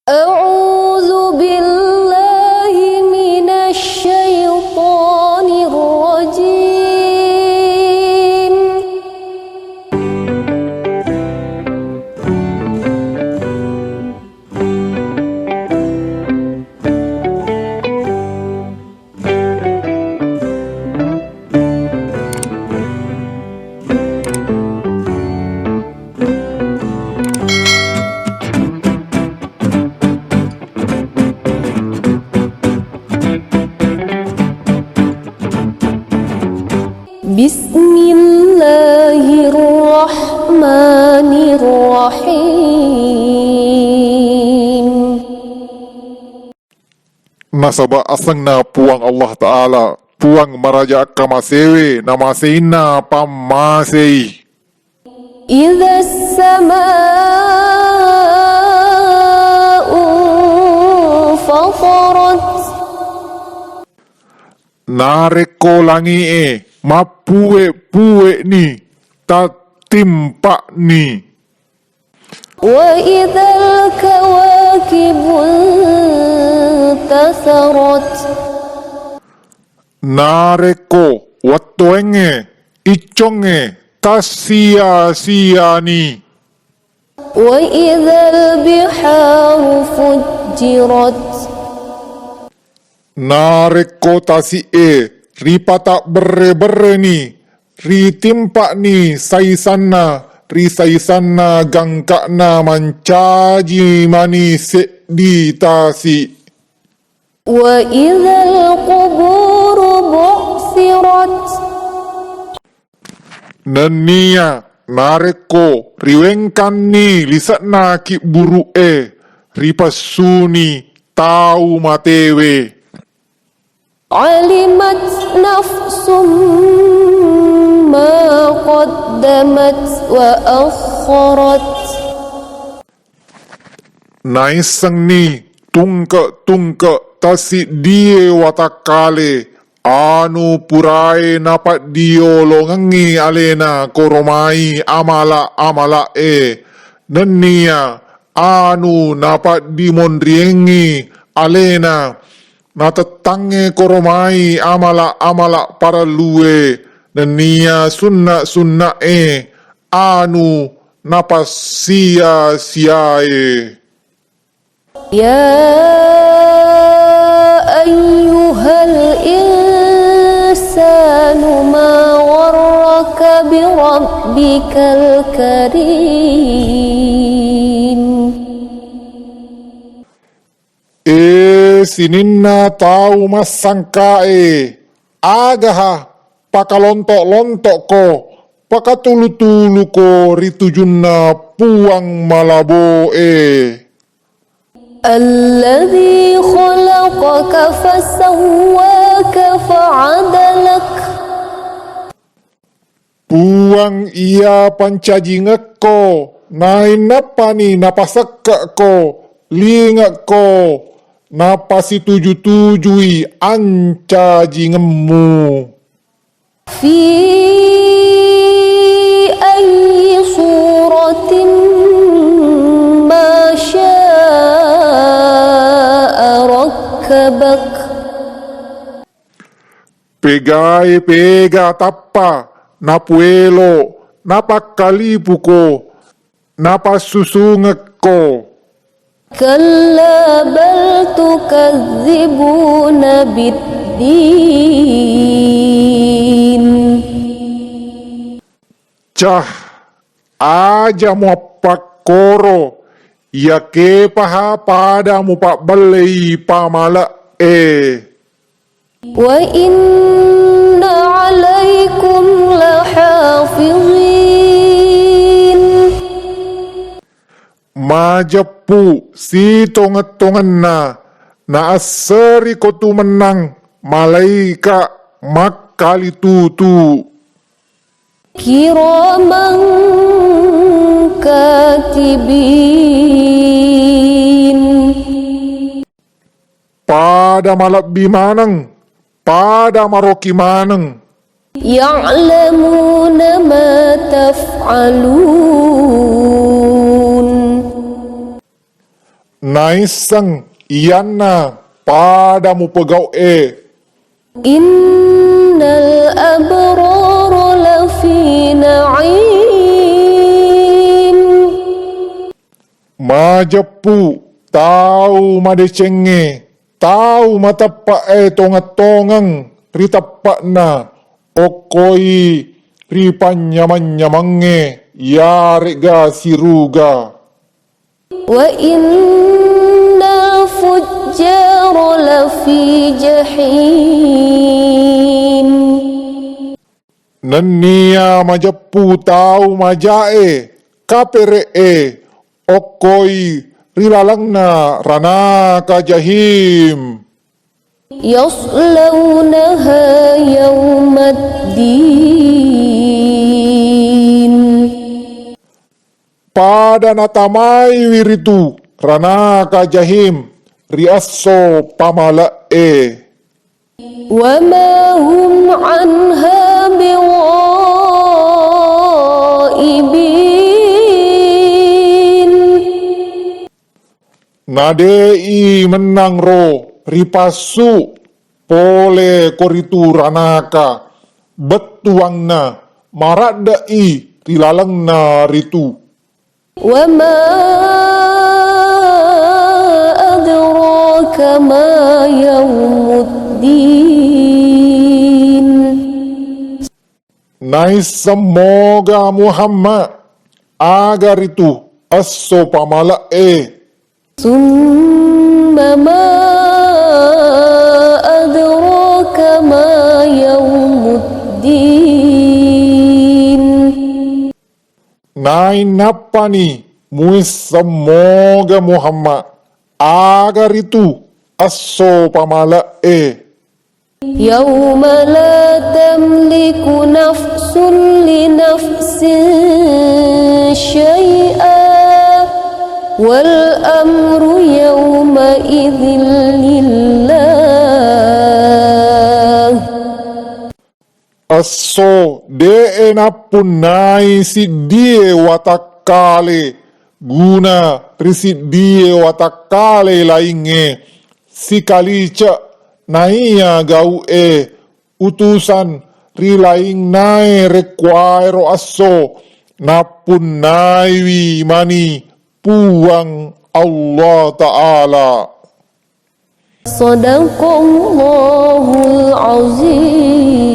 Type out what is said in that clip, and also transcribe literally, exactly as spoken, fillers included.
أعوذ بالله من الشيطان الرجيم. بسم الله الرحمن الرحيم. Nasaba asenna Puang Allah Ta'ala, Puang maraja akkamasewe, namaseinna pammasei. إذا السماء انفطرت. Narekko langi'e mappuwe-puwe'ni, tattimpa'ni. وإذا الكواكب انتثرت. Narekko wettuengnge, iccongnge, tassia-siani. وإذا البحار فجرت. Narekko tasi'e ripatabberre-berreni, ritimpa'ni saisanna ri saisanna gangka'na mancaji mani seddi tasi. وإذا القبور بعثرت. Nenniya narekko riwengkanni lise'na kibburu'e, ripessuni tau matewe. علمت نفس ما قدمت وأخرت. Naissenni tungke-tungke tassiddie watakkale anu purae napaddiolongengngi alena koromai amala-amala'e, nenniya anu napaddimonriengngi alena natettangnge koromai amala-amala parellue, nenniya sunna-sunna'e anu napassia-siae. يا أيها الإنسان ما غرك بربك الكريم. E sininna tau massangkae, agaha pakalonto-lontokko, pakatulu-tuluko ri tujunna Puang Malaboe. الذي خلقك فسواك فعدلك. Puang iya pancajingekko, nainnappani napasekke'ko, lingekko, napasituju-tujui ancajigemmu. في أي صورة ما شاء ركبك. Pegae pega tappa napuelo, napakkalipuko, napassusungekko. كلا بل تكذبون بالدين. Cah, aja muappakkoro, iyakepaha pada mupabbellei pamale'e. وإن عليكم لحافظين. Majeppu sitongeng-tongenna, naasseriko tu mennang malaika makkalitutu. كراما كاتبين. Pada malebbi maneng, pada maroki maneng. يعلمون ما تفعلون. Naisseng iyanna pada mupegau'é. إن الأبرار لفي نعيم. Majeppu tau madecengngé, tau mateppa'é tongeng-tongeng ri teppa'na, okkoi ri panynyamang-nyamangngé, iyaré'ga siruga. وإن الفجار لفي جحيم. Nenniya majeppu tau majaé, kapere'é, okkoi ri lalengna ranaka Jahim. يصلونها يوم الدين. Pada natamaiwi ritu ranaka Jahim ri esso pamale'é. وما هم عنها بغائبين. Nadé'i mennang ro ripassu polé ko ritu ranaka, bettuwanna maradde'i ri lalengna ritu. وما أدراك ما يوم الدين. Naisseng moga Muhammad, aga ritu esso pamale'é. ثم ما أدراك ما يوم الدين. Nainnappani muisseng moga Muhammad, aga ritu esso pamale'é. يوم لا تملك نفس لنفس شيئا والأمر يومئذ لله. Esso dé'é nappunnai siddié watakkalé guna ri siddié watakkalé laingngé, sikalice' naiya gau'é utusan ri lainnaé rékkuwaéro esso, nappunnaiwi mani Puang Allah Ta'ala. صدق الله العظيم.